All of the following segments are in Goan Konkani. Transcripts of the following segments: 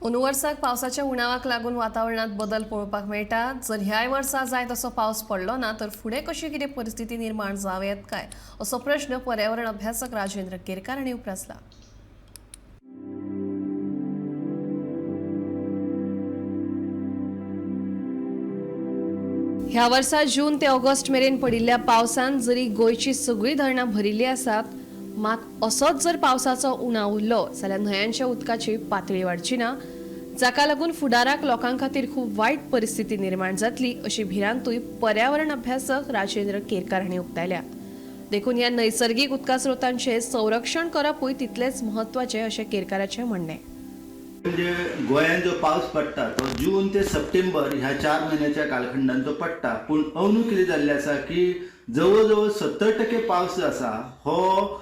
अंदू वर्साक पावसाच्या उणावाक लागून वातावरणात बदल पळोवपाक मेळटा. जर ह्याय वर्सा जाय तसो पावस पडलो ना तर फुडें कशी कितें परिस्थिती निर्माण जावं येत काय, असो प्रश्न पर्यावरण अभ्यासक राजेंद्र केरकार हांणी उप्रासला. ह्या वर्सा जून ते ऑगस्ट मेरेन पडिल्ल्या पावसान जरी गोंयची सगळीं धरणां भरिल्लीं आसात, मात असोच जर पावसाचो उणाव उरलो जाल्यार न्हंयांच्या उदकाची पातळी वाडची ना, जाका लागून फुडाराक लोकां खातीर खूब वायट परिस्थिती निर्माण जातली अशी भिरांतूय पर्यावरण अभ्यासक राजेंद्र केरकार हांणी उक्तायल्या. देखून ह्या नैसर्गीक उदका स्रोतांचें संरक्षण करपूय तितलेंच म्हत्वाचें अशें केरकाराचें म्हणणें. म्हणजे गोंयांत जो पावस पडटा तो जून ते सप्टेंबर ह्या 4 म्हयन्याच्या कालखंडान तो पडटा. पूण अंदू कितें जाल्लें आसा की जवळ जवळ 70% पावस जो आसा हो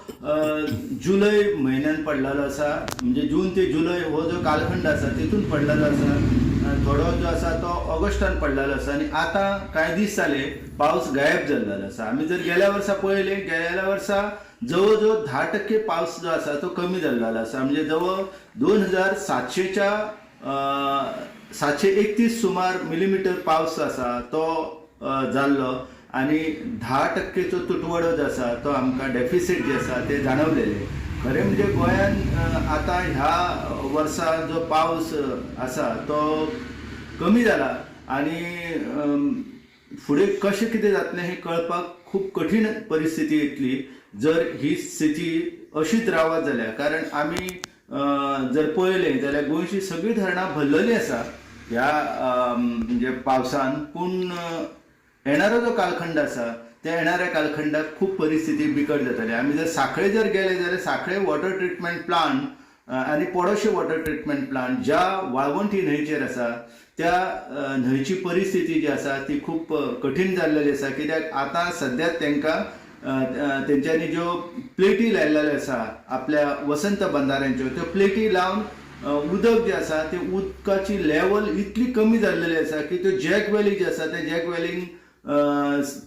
जुलय म्हयन्यान पडलेलो आसा. म्हणजे जून ते जुलय हो जो कालखंड आसा तितून पडलेलो आसा. थोडो जो आसा तो ऑगस्टान पडलेलो आसा आनी आतां कांय दीस जाले पावस गायब जाल्लो आसा. आमी जर गेल्या वर्सा पळयलें, गेल्या वर्सा जवळ जवळ 10% पावस जो आसा तो कमी जाल्लो आसा. म्हणजे जवळ 2700च्या 731 सुमार मिलीमिटर पावस आसा तो जाल्लो आनी 10%चो तुटवडो जो आसा तो आमकां डेफिसीट जे आसा ते जाणवलेले. खरें म्हणजे गोंयान आतां ह्या वर्सा जो पावस आसा तो कमी जाला आनी फुडें कशें कितें जातलें हें कळपाक खूब कठीण परिस्थिती येतली जर ही स्थिती अशीच रावत जाल्यार. कारण आमी जर पळयलें जाल्यार गोंयची सगळीं धरणां भरलेलीं आसा ह्या म्हणजे पावसान. पूण येणारो जो कालखंड आसा त्या येणाऱ्या कालखंडाक खूब परिस्थिती बिकट जातली. आमी जर साखळे जर गेले जाल्यार साखळे वॉटर ट्रिटमेंट प्लांट आनी पोडोशे वॉटर ट्रिटमेंट प्लांट ज्या वाळवंटी न्हंयचेर आसा त्या न्हंयची परिस्थिती जी आसा ती खूब कठीण जाल्लेली आसा. कित्याक आतां सद्याक तांकां तेंच्यांनी ज्यो प्लेटी लायलेल्यो आसा आपल्या वसंत बंधाऱ्यांच्यो, त्यो प्लेटी लावन उदक जें आसा तें उदकाची लेवल इतली कमी जाल्लेली आसा की त्यो जॅक वेली जी आसा त्या जॅक वेलींग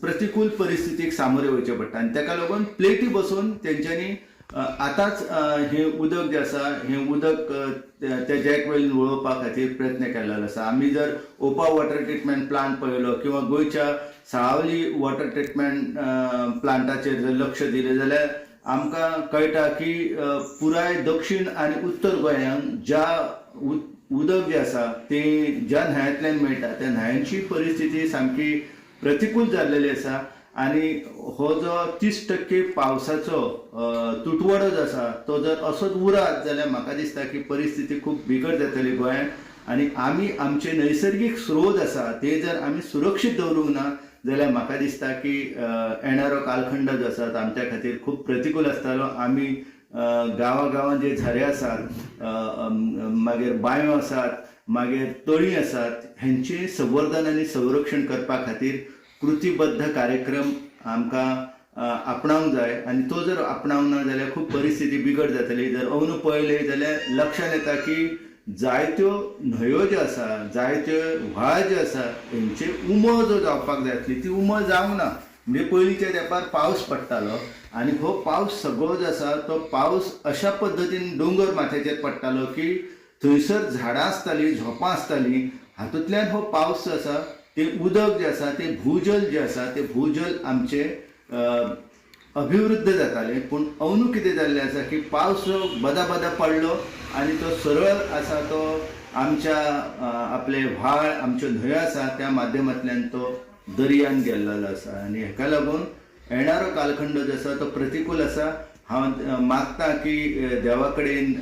प्रतिकूल परिस्थितीक सामोरे वयचें पडटा आनी ताका लागून प्लेटी बसोवन तेंच्यांनी आतांच हें उदक जें आसा हें उदक त्या जॅक वेलीन वळोवपा खातीर प्रयत्न केल्लो आसा. आमी जर ओपा वॉटर ट्रिटमेंट प्लांट पळयलो किंवा गोंयच्या साळावली वॉटर ट्रिटमेंट प्लांटाचेर जर लक्ष दिलें जाल्यार आमकां कळटा की पुराय दक्षीण आनी उत्तर गोंयांत ज्या उदक जें आसा तें ज्या न्हंयांतल्यान मेळटा त्या न्हंयांची परिस्थिती सामकी प्रतिकूल जाल्लेली आसा आनी हो जो 30% पावसाचो तुटवडो जो आसा तो जर असोच उरत जाल्यार म्हाका दिसता की परिस्थिती खूब बिकट जातली गोंयांत. आनी आमी आमचे नैसर्गीक स्रोत आसा ते जर आमी सुरक्षीत दवरूंक ना जाल्यार म्हाका दिसता की येणारो कालखंड जो आसा तो आमच्या खातीर खूब प्रतिकूल आसतलो. आमी गांवां गांवांत जे झरे आसात, मागीर बांयो आसात, मागीर तळीं आसात, हेंचें संवर्धन आनी संरक्षण करपा खातीर कृतीबद्ध कार्यक्रम आमकां आपणावंक जाय आनी तो जर आपणावंक ना जाल्यार खूब परिस्थिती बिकट जातली. जर अंदू पळयलें जाल्यार लक्षांत येता की जायत्यो न्हंयो ज्यो आसा, जायत्यो व्हाळ ज्यो आसा, हेंचे उमळ जो जावपाक जाय आसली ती उमळ जावंक ना. म्हणजे पयलींच्या तेंपार पावस पडटालो आनी हो पावस सगळो जो आसा तो पावस अशा पद्दतीन दोंगर माथ्याचेर पडटालो की थंयसर झाडां आसतालीं, झोंपां आसतालीं. हातूंतल्यान हो पावस जो आसा तें उदक जें आसा तें भूजल जें आसा तें भूजल आमचें अभिवृद्ध जातालें. पूण अंदू कितें जाल्लें आसा की पावस जो बदा बदा पडलो आनी तो सरळ आसा तो आमच्या आपले व्हाळ, आमच्यो न्हंयो आसा त्या माध्यमांतल्यान तो दर्यान गेल्लो आसा आनी हेका लागून येणारो कालखंड जो आसा तो प्रतिकूल आसा. हांव मागता की देवा कडेन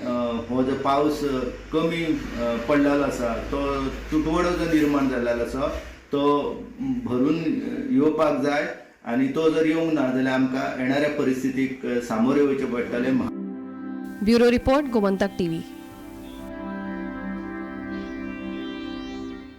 हो जो पावस कमी पडलेलो आसा तो तुटवडो जो निर्माण जाल्लो आसा तो भरून येवपाक जाय आनी तो जर येवंक ना जाल्यार आमकां येणाऱ्या परिस्थितीक सामोरे वयचें पडटलें. Bureau report, Gomantak TV.